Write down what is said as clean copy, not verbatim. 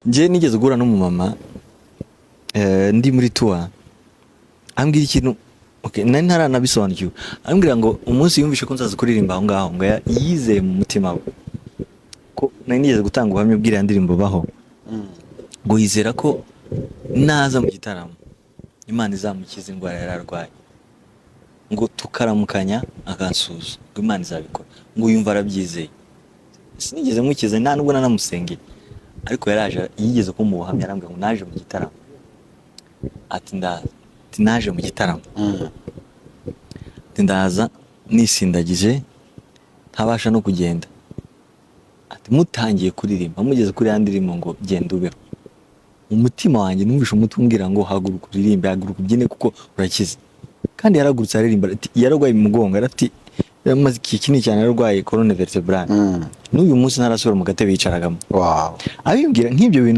Njye nigeze guhura n'umumama ndi muri tour, ambwira ikintu, okay, nari ntaranabisobanukiwe. Ambwira ngo umunsi yumvishe ko nzaza kuririmba aho ngaho, ngo yizeye mu mutima we ko nari nigeze gutanga ubuhamya bw'iriya ndirimbo baho, ngo yizera ko naza mu gitaramo Imana izamukiza indwara yari arwaye, ngo tukaramukanya akansuhuza, ngo Imana izabikora, ngo yumva arabyizeye. Sinigeze mukiza, nta nubwo nanamusengeye, ariko yaraje, yigeze ko mu buhamya arambwira ngo naje mu gitaramo, ati ndaza, ati naje mu gitaramo, ati ndaza nisindagije, ntabasha no kugenda, ati mutangiye kuririmba, mugeze kuri ya ndirimbo ngo "Genda ubeho", umutima wanjye numvishe umutwe umbwira ngo haguruka uririmbe, haguruka ubyine kuko urakize. Kandi yaragurutse aririmba. Ati yararwaye umugongo, yarafite, yaramaze igihe kinini cyane yararwaye colonne vertébrale, n'uyu munsi ntarasubira mu gatebe yicaragamo. Abimbwira nk'ibyo bintu.